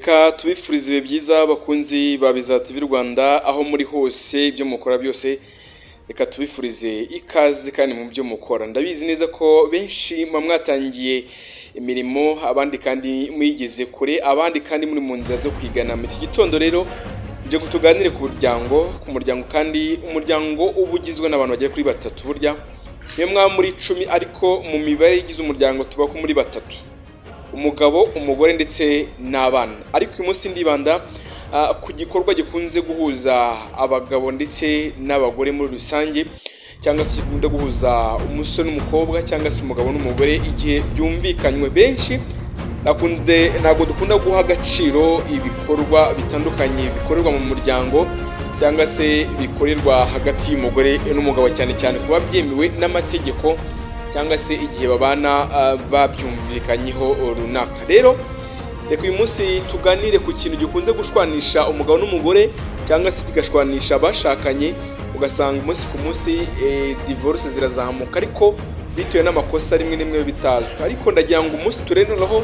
Reka tubifurize ibihe byiza bakunzi ba Biza TV Rwanda aho muri hose, ibyo mukora byose, reka tubifurize ikaze kandi mu byo mukora. Ndabizi neza ko benshi muba mwatangiye imirimo, abandi kandi muyigeze kure, abandi kandi muri mu nzira zo kwigana. Mu iki gitondo rero nje ngo tuganire ku muryango, ku muryango kandi umuryango uba ugizwe n'abantu bagera kuri batatu. Burya niyo mwaba muri 10, ariko mu mibare igize umuryango tuba ko muri batatu: umugabo, umugore ndetse n'abana. Ariko uyu munsi ndibanda ku gikorwa gikunze guhuza abagabo ndetse n'abagore muri rusange, cyangwa se gikunda guhuza umusore n'umukobwa, cyangwa se umugabo n'umugore igihe byumvikanywe. Benshi ntabwo dukunda guha agaciro ibikorwa bitandukanye bikorerwa mu muryango, cyangwa se bikorerwa hagati y'umugore n'umugabo, cyane cyane kuba byemewe n'amategeko, cyangwa se igihe babana babyumvikanyeho runaka. Rero reka uyu munsi tuganire ku kintu gikunze gushwanisha umugabo n'umugore, cyangwa se kigashwanisha abashakanye, ugasanga umunsi ku munsi divorce zirazamuka, ariko bitewe n'amakosa rimwe n'imwe bitazwi. Ariko ndagira ngo umunsi turebe noneho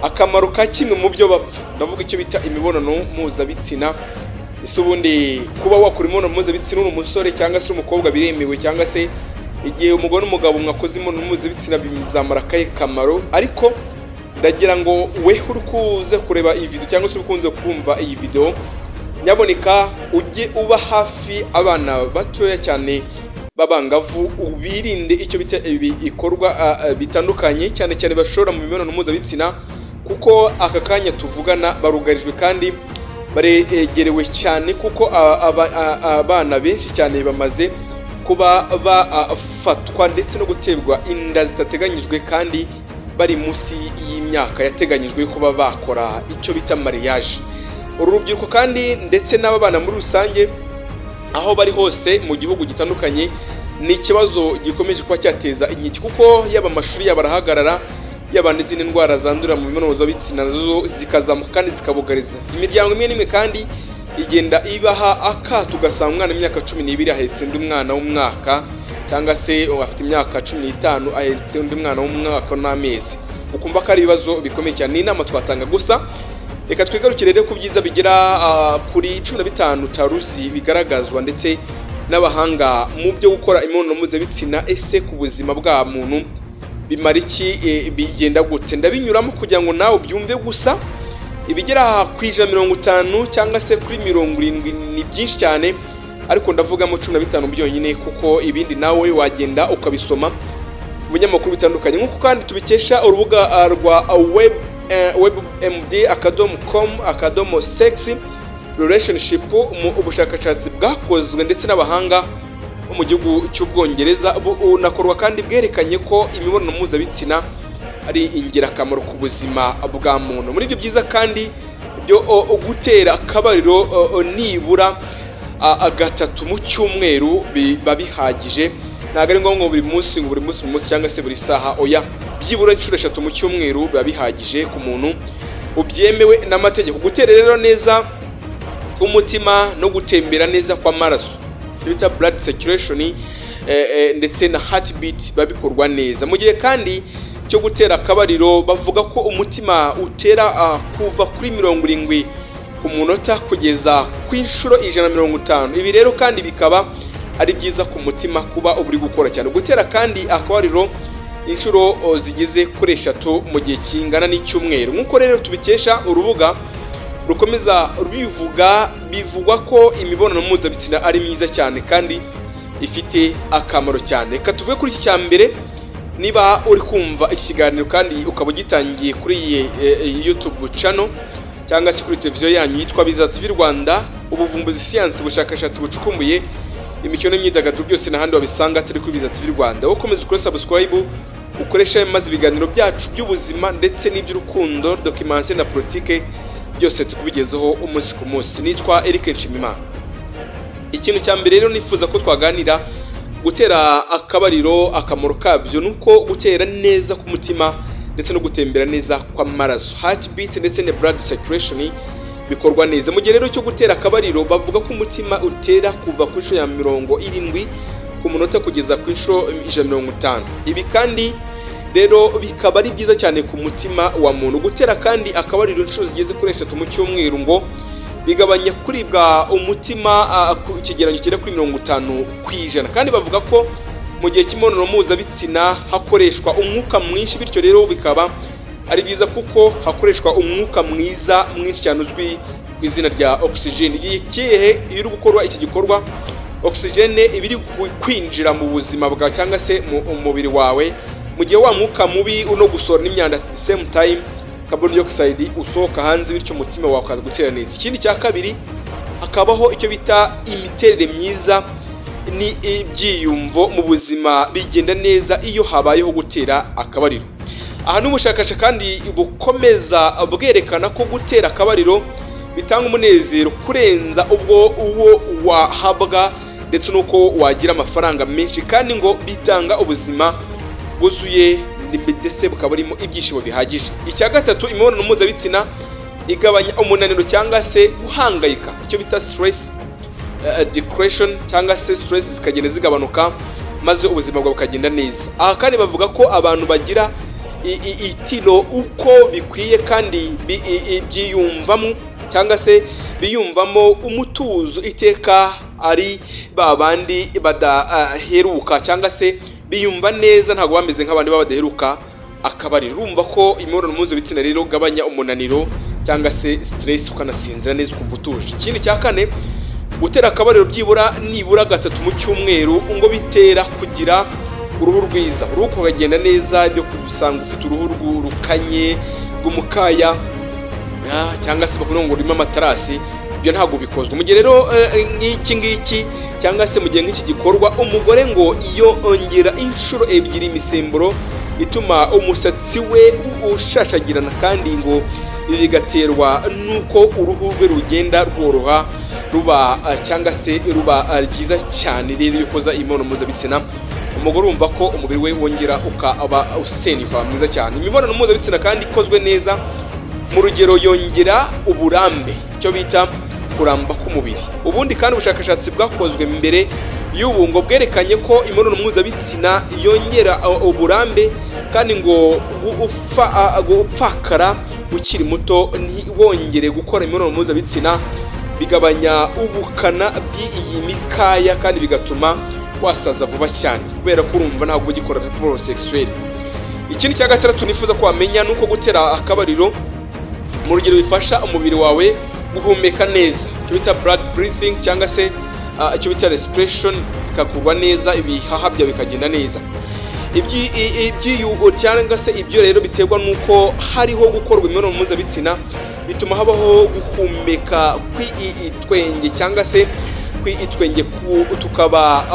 akamaro ka kimwe mu byo bapfa, ndavuga icyo bita imibonano mpuzabitsina. Ese ubundi kuba wakora imibonano mpuzabitsina uri umusore cyangwa se umukobwa biremewe, cyangwa se igihe umugore n'umugabo mwakoze imibonano mpuzabitsina bizamara akahe kamaro? Ariko ndagira ngo we uri kuze kureba iyi video cyangwa se ukunze kumva iyi video, nyaboneka ujye uba hafi abana batoya cyane b'abangavu, ubirinde icyo bita ibikorwa bitandukanye, cyane cyane bashora mu mibonano mpuzabitsina, kuko aka kanya tuvugana barugarijwe kandi baregerewe cyane, kuko abana benshi cyane bamaze kuba bafatwa ndetse no guterwa inda zitateganyijwe, kandi bari munsi y'imyaka yateganyijwe kuba bakora icyo bita mariage. Uru rubyiruko kandi ndetse n'aba bana muri rusange aho bari hose mu gihugu gitandukanye, ni ikibazo gikomeje kuba cyateza inkeke, kuko yaba amashuri yaba arahagarara, yaba n'izindi ndwara zandurira mu mibonano mpuzabitsina nazo zikazamuka kandi zikabugariza imiryango imwe n'imwe, kandi igenda ibaha akato. Ugasanga umwana w'imyaka 12 ahetse undi mwana w'umwaka, cyangwa se afite imyaka 15 ahetse undi mwana w'umwaka n'amezi, ukumva ko ari ibibazo bikomeye cyane. Ni inama twatanga gusa. Reka twigarukire rero ku byiza bigera kuri 15 taruzi bigaragazwa ndetse n'abahanga mu byo gukora imibonano mpuzabitsina. Ese ku buzima bwa muntu bimara iki, bigenda gute? Ndabinyuramo kugira ngo nawe ubyumve. Gusa ibigera ku 150 cyangwa se kuri 70 ni byinshi cyane, ariko ndavugamo 15 byonyine, kuko ibindi nawe wagenda ukabisoma mu binyamakuru bitandukanye, nk'uko kandi tubikesha urubuga rwa webmd.com.sex relationship. Mu ubushakashatsi bwakozwe ndetse n'abahanga bo mu gihugu cy'Ubwongereza bunakorwa kandi bwerekanye ko imibonano mpuzabitsina ari ingirakamaro ku buzima bwa muntu. Muri ibyo byiza kandi byo gutera akabariro nibura 3 mu cyumweru biba bihagije. Ntabwo ari ngombwa buri munsi, ngo buri munsi buri munsi cyangwa se buri saha, oya, byibura inshuro 3 mu cyumweru biba bihagije ku muntu ubyemewe n'amategeko. Gutera rero neza k'umutima no gutembera neza kw'amaraso, bita blood circulation, ndetse na heartbeat biba bikorwa neza. Mu gihe kandi cyo gutera akabariro bavuga ko umutima utera kuva kuri 70 ku munota kugeza ku inshuro 150. Ibi rero kandi bikaba ari byiza ku mutima kuba uri gukora cyane. Gutera kandi akabariro inshuro zigeze kuri 3 mu gihe kingana n'icyumweru, nk'uko rero tubikesha urubuga rukomeza rubivuga, bivugwa ko imibonano mpuzabitsina ari myiza cyane kandi ifite akamaro cyane. Reka tuvuge kuri iki cya mbere. Niba uri kumva iki kiganiro kandi ukaba ugitangiye kuri iyi YouTube channel cyangwa se kuri televiziyo yanyu yitwa Biza TV Rwanda, ubuvumbuzi, siyansi, ubushakashatsi bucukumbuye, imikino n'imyidagaduro, byose n'ahandi wabisanga atari kuri Biza TV Rwanda. Ukomeza ukore subscribe, ukoresha maze ibiganiro byacu by'ubuzima ndetse n'iby'urukundo, documentaire na politike, byose tukubigezeho umunsi ku munsi. Nitwa Eric Nshimimana. Ikintu cya mbere rero nifuza ko twaganira, gutera akabariro, akamaro kabyo nuko gutera neza k'umutima ndetse no gutembera neza kw'amaraso, heartbeat ndetse na blood circulation bikorwa neza. Mu gihe rero cyo gutera akabariro bavuga ko umutima utera kuva ku inshuro ya 70 ku munota kugeza ku inshuro 150. Ibi kandi Rero bikaba ari byiza cyane ku mutima wa muntu. Gutera kandi akabariro inshuro zigeze kuri 3 mu cyumweru ngo bigabanya kuribwa umutima ku kigereranyo kigera kuri 50%. Kandi bavuga ko mu gihe cy'imibonano mpuzabitsina hakoreshwa umwuka mwinshi, bityo rero bikaba ari byiza kuko hakoreshwa umwuka mwiza mwinshi cyane uzwi ku izina rya oxygen. Ikihe iyo uri gukora iki gikorwa, oxygene iba iri kwinjira mu buzima bwawe cyangwa se mu mubiri wawe, mu gihe wa mwuka mubi uno gusohora n'imyanda at the same time carbon dioxide usohoka hanze, bityo umutima wawe ukaza gutera neza. Ikindi cya kabiri, hakabaho icyo bita imiterere myiza ni ibyiyumvo mu buzima bigenda neza iyo habayeho gutera akabariro. Aha n'ubushakashatsi kandi bukomeza bwerekana ko gutera akabariro bitanga umunezero kurenza ubwo uwo wahabwa, ndetse n'uko wagira amafaranga menshi, kandi ngo bitanga ubuzima bwuzuye ndetse bukaba burimo ibyishimo bihagije. Icya gatatu, imibonano mpuzabitsina igabanya umunaniro cyangwa se guhangayika, icyo bita stress depression cyangwa se stress zikagenda zigabanuka, maze ubuzima bwawe bukagenda neza. Aha kandi bavuga ko abantu bagira itiro uko bikwiye kandi byiyumvamo cyangwa se biyumvamo umutuzo iteka, ari ba bandi badaheruka cyangwa se biyumva neza, ntabwo bameze nk'abandi baba badaheruka akabariro. Urumva ko imibonano mpuzabitsina rero gabanya umunaniro cyangwa se stress, ukanasinzira neza ukumva utuje. Ikindi cya kane, gutera akabariro byibura nibura 3 mu cyumweru ngo bitera kugira uruhu rwiza, uruhu rukagenda neza, ibyo usanga ufite uruhu rukanye rw'umukaya cyangwa se bakuvuga ngo rurimo amatarasi, ibyo ntabwo bikozwe. Mu gihe rero nk'iki ngiki cyangwa se mu gihe nk'iki gikorwa, umugore ngo iyo ongera inshuro 2 imisemburo ituma umusatsi we ushashagirana, kandi ngo ibi bigaterwa n'uko uruhu rwe rugenda rworoha ruba cyangwa se ruba ryiza cyane. Rero iyo ukoza imibonano mpuzabitsina, umugore urumva ko umubiri we wongera ukaba usenyuka, ukaba mwiza cyane. Imibonano mpuzabitsina kandi ikozwe neza mu rugero yongera uburambe, icyo bita kuramba k'umubiri. Ubundi kandi ubushakashatsi bwakozwe mbere y'ubu ngo bwerekanye ko imibonano mpuzabitsina yongera uburambe, kandi ngo gupfakara ukiri muto ntiwongere gukora imibonano mpuzabitsina bigabanya ubukana bw'iyi mikaya, kandi bigatuma wasaza vuba cyane, kubera ko urumva ntabwo ugikora raporo sexuelle. Ikindi cya gatandatu nifuza ko wamenya ni uko gutera akabariro mu rugero bifasha umubiri wawe guhumeka neza, icyo bita blood breathing cyangwa se icyo bita respiration, bikakurwa neza, ibihaha byawe bikagenda neza. Ibyo cyangwa se ibyo rero biterwa nuko hariho gukorwa imibonano mpuzabitsina, bituma habaho guhumeka kw'itwenge cyangwa se kw'itwenge, tukaba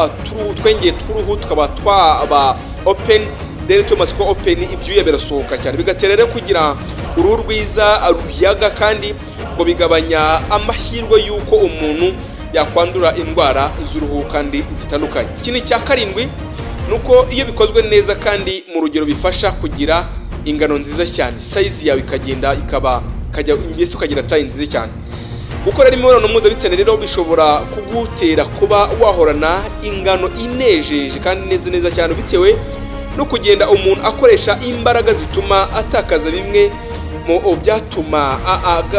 utwenge tw'uruhu tukaba twaba open, then tumaze kuba open ibyuya birasohoka cyane, bigatera rero kugira uruhu rwiza ruyaga, kandi ngo bigabanya amahirwe y'uko umuntu yakwandura indwara z'uruhu kandi zitandukanye. Ikindi cya karindwi nuko iyo bikozwe neza kandi mu rugero bifasha kugira ingano nziza cyane, size yawe ikagenda ikaba kajya mbese ukagira taille nziza cyane. Gukora imibonano mpuzabitsina rero bishobora kugutera kuba wahorana ingano inejeje kandi neza neza cyane, bitewe no kugenda umuntu akoresha imbaraga zituma atakaza bimwe mu byatuma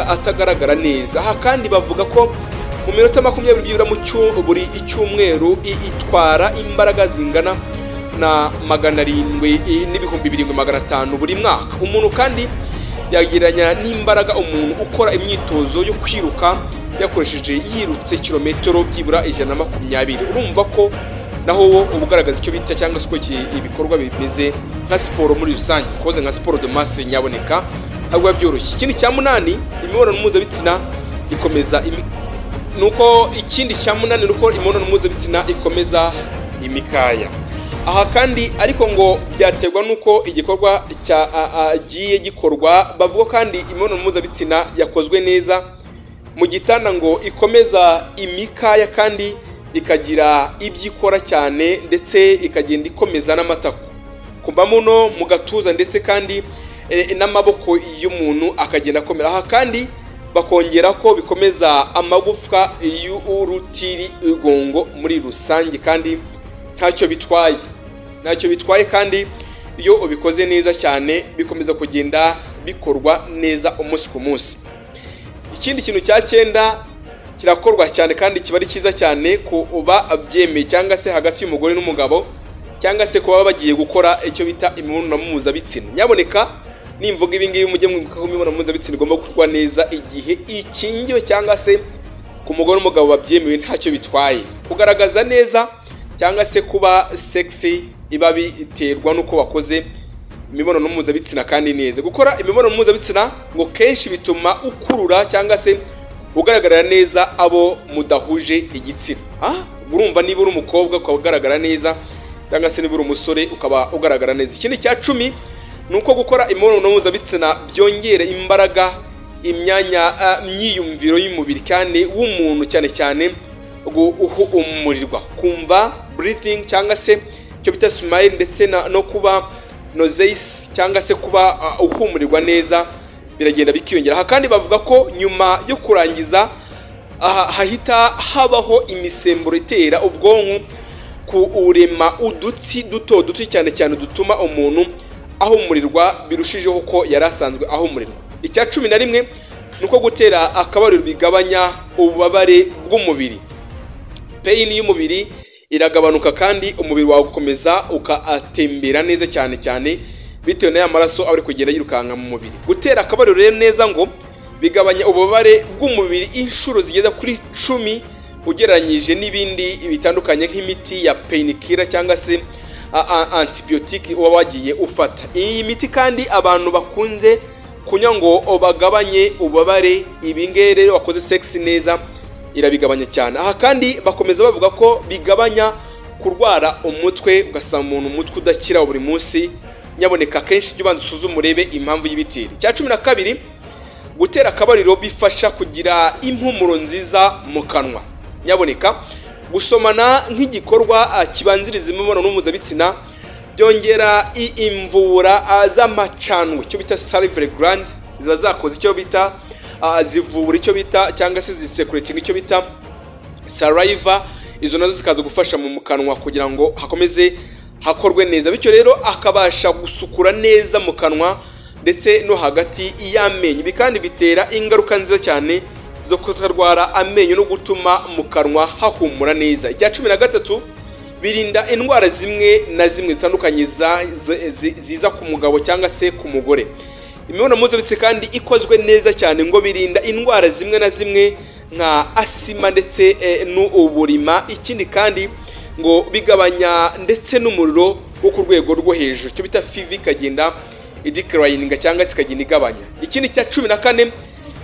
atagaragara neza. Aha kandi bavuga ko mu minota 20 byibura mu buri icyumweru itwara imbaraga zingana na 707,500 buri mwaka. Umuntu kandi yagereranya n'imbaraga umuntu ukora imyitozo yo kwiruka yakoresheje yirutse kilometero byibura 120. Urumva ko naho wo ubugaragaza icyo bita cyangwa se uko ibikorwa bimeze nka siporo muri rusange, koze nka siporo de masse nyaboneka ntabwo byoroshye. Ikindi cya munani, imibonano mpuzabitsina ikomeza nuko ikindi cya munani nuko imibonano mpuzabitsina ikomeza imikaya. Aha kandi ariko ngo byaterwa nuko igikorwa cyagiye gikorwa. Bavuga kandi imibonano mpuzabitsina yakozwe neza mu gitanda ngo ikomeza imikaya kandi ikagira ibyo ikora cyane, ndetse ikagenda ikomeza n'amatako, kumva muno mu gatuza, ndetse kandi n'amaboko y'umuntu akagenda akomera. Aha kandi bakongera ko bikomeza amagufwa y'urutirigongo muri rusange, kandi ntacyo bitwaye, ntacyo bitwaye. Kandi Iyo ubikoze neza cyane, bikomeza kugenda bikorwa neza umunsi ku munsi. Ikindi kintu cya cyenda kirakorwa cyane kandi kiba ari cyiza cyane kuba byemeye, cyangwa se hagati y'umugore n'umugabo, cyangwa se kuba bagiye gukora icyo bita imibonano mpuzabitsina. Nyaboneka, nimvuga ibi ngibi, mujye mwibuka ko imibonano mpuzabitsina igomba gukorwa neza igihe ikingiwe, cyangwa se ku mugore n'umugabo babyemewe, ntacyo bitwaye. Kugaragaza neza cyangwa se kuba sexy iba biterwa n'uko wakoze imibonano mpuzabitsina kandi neza. Gukora imibonano mpuzabitsina ngo kenshi bituma ukurura cyangwa se ugaragarira neza abo mudahuje igitsina. Urumva, niba uri umukobwa ukaba ugaragara neza, cyangwa se niba uri umusore ukaba ugaragara neza. Ikindi cya 10 ni uko gukora imibonano mpuzabitsina byongera imbaraga imyanya myiyumviro y'umubiri kandi w'umuntu, cyane cyane guhumurirwa, kumva breathing cyangwa se icyo bita smile, ndetse no kuba nose cyangwa se kuba uhumurirwa neza, biragenda bikiyongera. Aha kandi bavuga ko nyuma yo kurangiza aha hahita habaho imisemburo itera ubwonko kurema udutsi duto duto cyane cyane, dutuma umuntu ahumurirwa birushijeho ko yari asanzwe ahumurirwa. Icya 11 ni uko gutera akabariro bigabanya ububabare bw'umubiri. Pain y'umubiri iragabanuka kandi umubiri wawe ukomeza ukatembera neza, cyane cyane bitewe n'aya maraso aba ari kugenda yirukanka mu mubiri. Gutera akabariro rero neza ngo bigabanya ububabare bw'umubiri inshuro zigera kuri 10 ugereranyije n'ibindi bitandukanye nk'imiti ya painkiller cyangwa se antibiotique uba wagiye ufata. Iyi miti kandi abantu bakunze kunywa ngo bagabanye ububabare, ibi ngibi rero wakoze sex neza irabigabanya cyane. Aha kandi bakomeza bavuga ko bigabanya kurwara umutwe, ugasanga umuntu umutwe udakira buri munsi. Nyaboneka, kenshi jya ubanza usuzume urebe impamvu y'ibitera. Icya 12, gutera akabariro bifasha kugira impumuro nziza mu kanwa. Nyaboneka, gusomana nk'igikorwa kibanziriza imibonano mpuzabitsina byongera imvubura z'amacandwe, icyo bita salivary gland, ziba zakoze icyo bita zivubura icyo bita cyangwa se zisecretinga icyo bita saliva. Izo nazo zikaza gufasha mu kanwa kugira ngo hakomeze hakorwe neza, bityo rero akabasha gusukura neza mu kanwa ndetse no hagati y'amenyo. Ibi kandi bitera ingaruka nziza cyane zo kutarwara amenyo no gutuma mu kanwa hahumura neza. Icya 13, birinda indwara zimwe na zimwe zitandukanye ziza ku mugabo cyangwa se ku mugore. Imibonano mpuzabitsina kandi ikozwe neza cyane ngo birinda indwara zimwe na zimwe nka asima ndetse n'uburima. Ikindi kandi ngo bigabanya ndetse n'umuriro wo ku rwego rwo hejuru, icyo bita fever, ikagenda ideclininga cyangwa se ikagenda igabanya. Ikindi cya 14,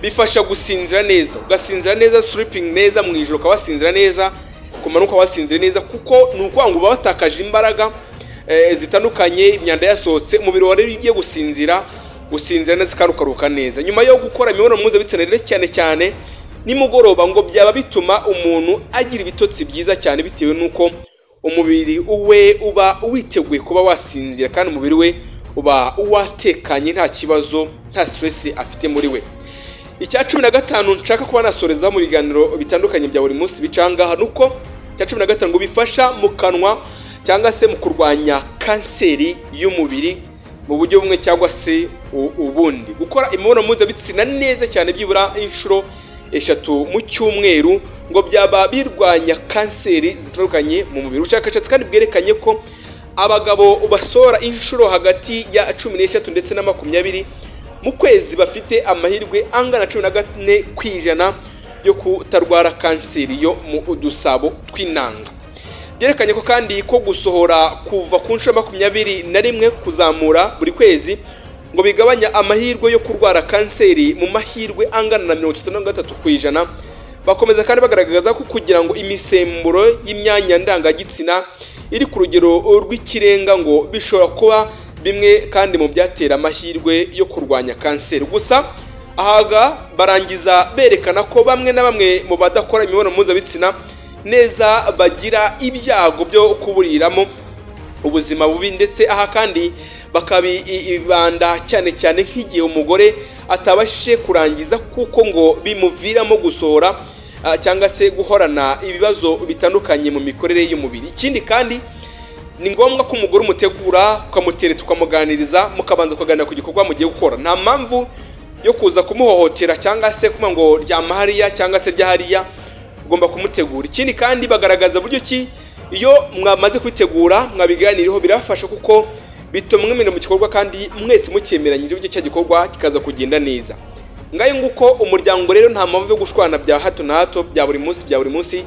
bifasha gusinzira neza, ugasinzira neza, sleeping neza mu ijoro, ukaba wasinzira neza, ku manywa ukaba wasinzira neza, kuko ni ukuvuga ngo uba watakaje imbaraga zitandukanye, imyanda yasohotse umubiri wawe. Rero iyo ugiye gusinzira, usinzira neza kandi ukaruhuka neza. Nyuma yo gukora imibonano mpuzabitsina rero, cyane cyane nimugoroba, ngo byaba bituma umuntu agira ibitotsi byiza cyane, bitewe n'uko umubiri we uba witeguye kuba wasinzira kandi umubiri we uba watekanye, nta kibazo, nta stress afite muri we. Icya 15 nshaka kuba nasoreza mu biganiro bitandukanye bya buri munsi bicangaha nuko icya 15 ngo bifasha mu kanwa cyangwa se mu kurwanya kanseri y'umubiri mu buryo bumwe cyangwa se ubundi. Gukora imibonano mpuzabitsina neza cyane byibura inshuro 3 mu cyumweru ngo byaba birwanya kanseri zitandukanye mu mubiri. Ubushakashatsi kandi bwerekanye ko abagabo basohora inshuro hagati ya 13 ndetse na 20 mu kwezi bafite amahirwe angana 14% yo kutarwara kanseri yo mu dusabo tw'intanga. Byerekanye ko kandi ko gusohora kuva ku nshuro 21 kuzamura buri kwezi ngo bigabanya amahirwe yo kurwara kanseri mu mahirwe angana na 33%. Bakomeza kandi bagaragaza ko kugira ngo imisemburo y'imyanya ndangagitsina iri ku rugero rw'ikirenga ngo bishobora kuba bimwe kandi mu byatera amahirwe yo kurwanya kanseri. Gusa ahaga barangiza berekana ko bamwe na bamwe mu badakora imibonano mpuzabitsina neza bagira ibyago byo kuburiramo ubuzima bubi, ndetse aha kandi bakabibanda cyane cyane nk'igihe umugore atabashije kurangiza, kuko ngo bimuviramo gusohora cyangwa se guhorana ibibazo bitandukanye mu mikorere y'umubiri. Ikindi kandi Ni ngombwa ko umugore umutegura, ukamutereta, ukamuganiriza, mukabanza kuganira ku gikorwa mugiye gukora. Nta mpamvu yo kuza kumuhohotera cyangwa se kuvuga ngo ryama hariya cyangwa se rya hariya, ugomba kumutegura. Ikindi kandi bagaragaza buryo ki iyo mwamaze kwitegura mwabiganiriho birafasha, kuko bituma mwemera mu gikorwa kandi mwese mucyemeranyije, bityo cya gikorwa kikaza kugenda neza. Ngayo nguko umuryango rero nta mpamvu yo gushwana bya hato na hato bya buri munsi bya buri munsi.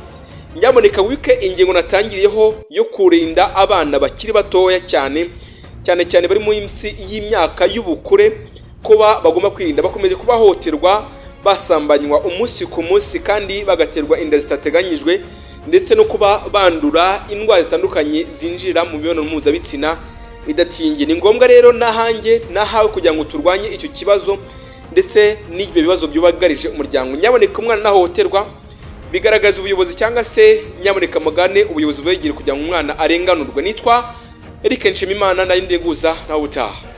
Nyamuneka wike ingingo natangiriyeho yo kurinda abana bakiri batoya cyane cyane cyane bari munsi y'imyaka y'ubukure, kuba bagomba kwirinda, bakomeje kubahohoterwa, basambanywa umunsi ku munsi kandi bagaterwa inda zitateganyijwe, ndetse no kuba bandura indwara zitandukanye zinjira mu mibonano mpuzabitsina idakingiye. Ni ngombwa rero n'ahanjye n'ahawe kugira ngo turwanye icyo kibazo ndetse n'ibyo bibazo byugarije umuryango. Nyamuneka umwana nahohoterwa bigaragaza ubuyobozi cyangwa se nyamuneka mugane ubuyobozi bwegere kugira ngo umwana arenganurwe. Nitwa Eric Nshimimana, nari ndeguza nawe utaha.